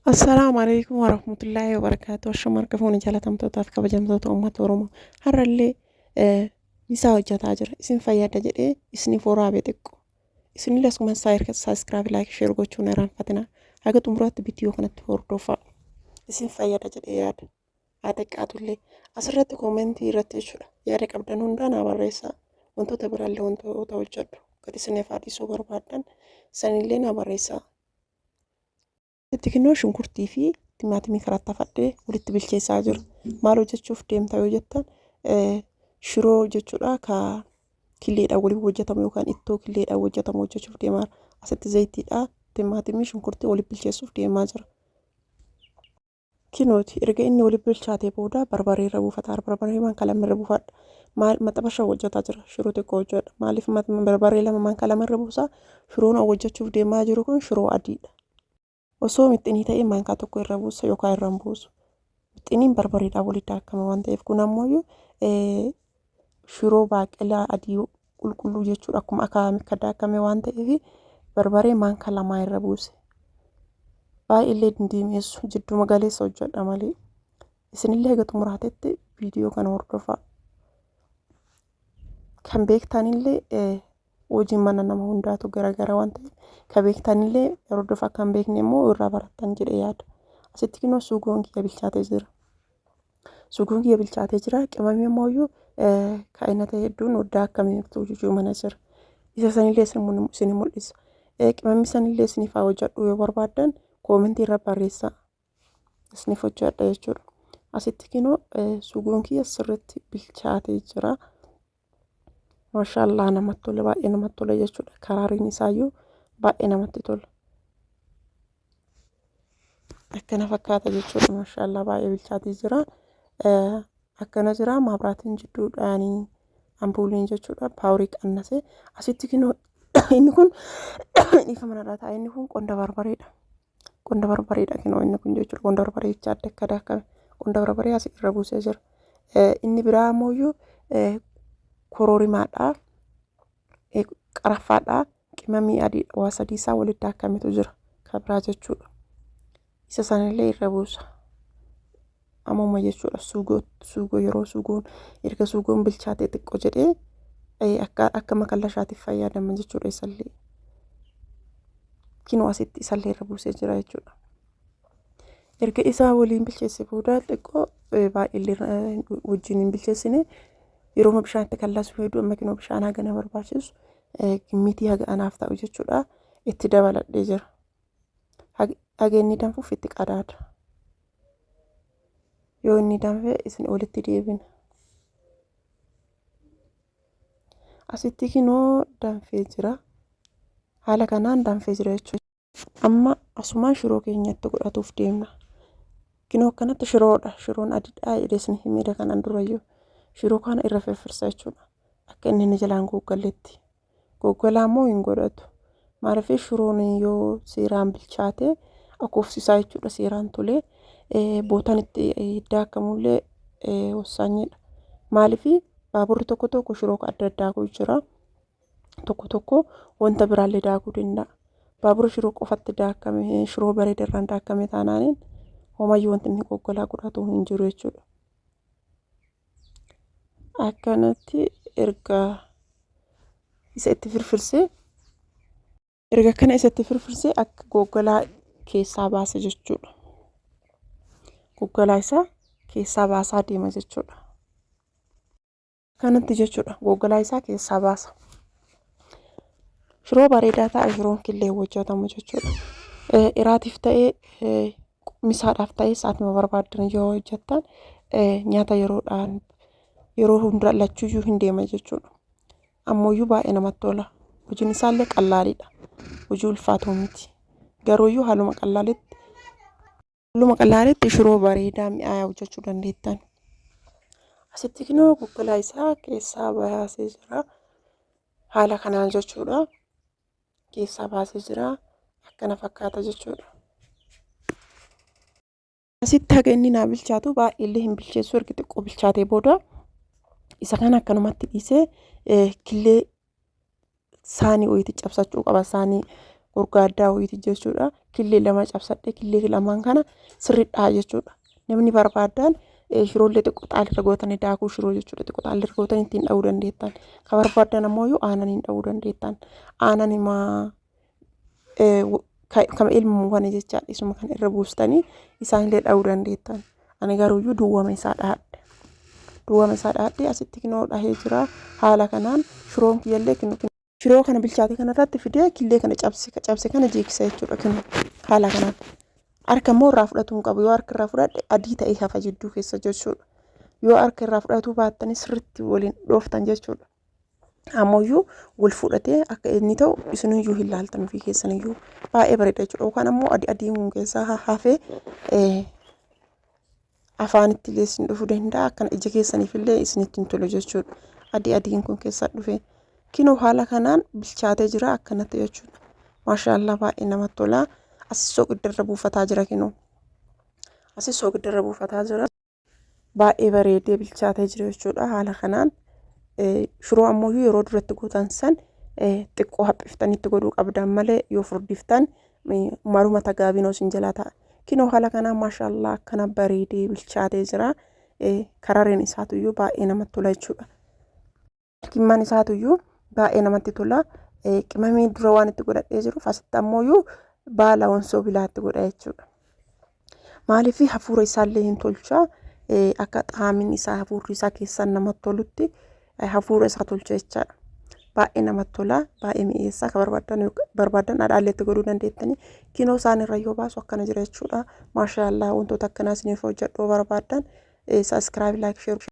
Assalaamu alaikum warahmatullaahi wabarakaatu. Ashama harka fuune jaalatamtootaaf kabajamtoota uummata Oromoo. Har'allee misaa hojjetaa jira. Isin fayyada jedhee isiniif waraabee xiqqoo. Isinillee asuma subscribe, like, share gochuun irraanfatina. Haga xumuraatti viidiyoo kanatti hordofaa. Isin fayyada jedhee yaada. Haa xiqqaatullee asirratti koomentii irratti jechuudha. Yaada qabdan hundaa naa barreessaa. Wantoota biraallee wantoota hojjedhu. Gadi isiniif haa dhiisuu barbaaddan sanillee naa barreessaa. Itti kinnoo shunkurtii fi timaatimii karaatti hafadhee walitti bilcheessaa jira. Maal hojjechuuf deemta yoo jettan, shiroo jechuudha, ka killeedhaan waliin hojjetamu yookaan ittoo killeedhaan hojjetamu hojjechuuf deemaa jira. Asitti zayitiidha, timaatimii, shunkurtii walitti bilcheessuuf deemaa jira. Kinooti erga inni walitti bilchaatee booda barbaree irra buufataa jira. Barbaree maankaa lama irra buufadha. Maal maxabasha hojjetaa jira. Shiroo xiqqoo hojjedha. Maaliif barbaree lama maankaa lama irra buusaa? Shiroon hojjechuuf deemaa jiru kun shiroo adiidha. Osoo mixxinii ta'ee maankaa tokko irra buusa yookaan irra hin buusu. Mixxiniin barbareedhaan walitti daakama waan ta'eef, kun ammoo shiroo baaqelaa adii qulqulluu jechuudha. Akkuma akaawame akka daakame waan ta'eef barbaree maankaa lamaa irra buuse. Baay'eellee hin diimeessu, jidduma galeessa hojjedha malee. Isinillee haga xumuraatetti viidiyoo kana hordofaa. Kan beektanillee, hojiin mana nama hundaatu garagara waan ta'eef, kan beektanillee hordofaa, kan hin beekne immoo irraa barattan jedhee yaada. Asitti kinoo suugoon kiyya bilchaatee jira. Suugoon kiyya bilchaatee jira. Qimamii immoo kaa'inata hedduun hoddaa akkamitti hojjechuu mana jira. Isa sanillee isin mul'isa. Qimamii sanillee isiniif haa hojjedhu yoo barbaaddan koomentii irra barreessaa. Isiniif hojjedha jechuudha. Asitti kinoo suugoon kiyya sirriitti bilchaatee jira. Maashaallah, namatti tola, baay'ee namatti tola jechuudha. Karaariin isaayyuu baay'ee namatti tola. Akkana fakkaata jechuudha. Maashaallah, baay'ee bilchaatee jira. Akkana jira, maabraatiin jidduudhaan ampuuliin jechuudha. Paaworii qannase. Asitti kinoo inni kun, dhiifa manarraa taa'e, inni kun qonda barbareedha. Qonda barbareedha kinoo inni kun jechuudha. Qonda barbaree jecha adda akka daakame. Qonda barbaree asii irra buusee jira. Inni biraa ammoo kororimaadha. Qaraffaadha. Qimamii adiidha. Waa sadii isaa walitti daakametu jira. Kan biraa jechuudha. Isa sanillee irra buusa. Ammuma jechuudha, suugoo suugoo yeroo suugoon erga suugoon bilchaatee xiqqoo jedhee akka makallashaatiif fayyadama jechuudha isallee. Kinoo asitti isallee irra buusee jira jechuudha. Erga isaa waliin bilcheesse booda xiqqoo, baay'eellee wajjin hin bilcheessine, yeroo bishaan itti kallasuu hedduu, amma kinoo bishaan haga na barbaachisu, gimmitii haga anaaf ta'u jechuudha, itti dabaladhee jira. Haga inni danfuuf itti qadaada. Yoo inni danfe isin walitti deebina. Asitti kinoo danfee jira. Haala kanaan danfee jira jechuudha. Amma asumaan shiroo keenyatti godhatuuf deemna. Kinoo akkanatti shiroodha. Shiroon adiidha jedhee isin himeera kanaan durayyuu. Shiroo kana irra firfirsa jechuudha. Akka inni inni jalaan goggalletti. Goggalaa immoo hin godhatu. Maaliif, shiroon yoo seeraan bilchaate akoofsisaa jechuudha, seeraan tolee. Bootaan itti daakamullee wassaanyidha. Maaliif, baaburri tokko tokko shiroo adda addaa jira. Tokko tokko wanta biraallee daakuu danda'a. Baabura shiroo qofatti daakame, shiroo bareeda irraan daakame taanaaniin homayyuu wanti inni goggalaa godhatu hin jiru jechuudha. Akkanatti erga isa itti firfirsee, erga kana isa itti firfirsee akka goggalaa keessaa baase jechuudha. Goggalaa isaa keessaa baasaa deema jechuudha. Kanatti jechuudha, goggalaa isaa keessaa baasa. Shiroo bareedaa ta'a shiroon killee hojjetamu jechuudha. Iraatiif ta'ee, misaadhaaf ta'ee, sa'aatuma barbaaddan yoo hojjettan nyaata yeroodhaan yeroo hunda lachuyyuu hin deema jechuudha. Ammoyyuu baay'ee namatti tola. Hojiin isaallee qallaaliidha. Hojii ulfaatoo miti. Garuuyyuu haaluma qallaalitti shiroo bareedaa mi'aayaa hojjechuu dandeettan. Asitti kinoo goggalaa isaa keessaa baasee jira. Haala kanaan jechuudha. Keessaa baasee jira. Akkana fakkaata jechuudha. Asitti haga inni naa bilchaatu baay'eellee hin bilcheessu. Erga xiqqoo bilchaatee booda isa kana akkanumatti dhiisee killee saanii wayiitti cabsachuu qaba. Saanii Gorgaaddaa wayiiti jechuudha. Killee lama cabsadhee killee lamaan kana sirridhaa jechuudha. Namni barbaadan shiroollee xiqqoo xaalirra gootanii daakuu shiroo jechuudha. Xiqqoo xaalirra gootanii ittiin dha'uu dandeettan. Ka barbaadan ammoo yoo aananiin dha'uu dandeettan. Aanan himaa kama ilmu kana jechaadha. Isuma kana irra buustanii isaanillee dha'uu dandeettan. Ani garuuyyuu duwwama isaa dhahadhe. Duwwama isaa dhahadhe asitti kinoo dhahee jira. Haala kanaan shiroon kiyyallee kinoo Shiroo kana bilchaate kanarratti fidee killee kana cabse cabse kana jiiksa jechuudha kinoo haala kanaan. Harka immoo irraa fudhatuu hin qabu. Yoo harka irraa fudhadhe adii ta'ee hafa jidduu keessa jechuudha. Yoo harka irraa fudhatuu baattanii sirriitti waliin dhooftan jechuudha. Ammoyyuu wal fudhatee akka inni ta'u isiniyyuu hin laaltan ofii keessaniyyuu baay'ee bareeda jechuudha. Yookaan ammoo adii adiin kun keessaa hafee afaanitti illee isin dhufuu danda'a. Akkana ija keessaniif illee isinitti hin tolu jechuudha. Adii adiin kun keessaa dhufe. Kinoo haala kanaan bilchaatee jira akkanatti jechuudha. Maashaallah baay'ee namatti tola. Asis soogiddarra buufataa jira kinoo. Asis soogiddarra buufataa jira. Baay'ee bareedee bilchaatee jira jechuudha haala kanaan. Shiroo ammoo yeroo duratti gootan san xiqqoo haphiftanitti godhuu qabdan malee yoo furdiftan maruma tagaabinoo isin jalaa ta'a. Kinoo haala kanaan maashaallah akkana bareedee bilchaatee jira. Karareen isaatuyyuu baay'ee namatti tola jechuudha. Kimmaan isaatuyyuu baay'ee namatti tola. Qimamii dura waan itti godhadhee jiruuf asitti ammoo baala wansoo bilaatti godha jechuudha. Maaliif hafuura isaallee hin tolcha. Akka xaamiin isaa hafuurri isaa keessaan namatti tolutti hafuura isaa tolcha jechaadha. Baay'ee namatti tola. Baay'ee mi'eessa. Akka barbaadan barbaadan dhadhaallee itti godhuu dandeettanii. Kinoo isaan irra yoo baasu akkana jira jechuudha. Maashaallah wantoota akkanaa isiniif hojjedhuu barbaadan subscribe like share.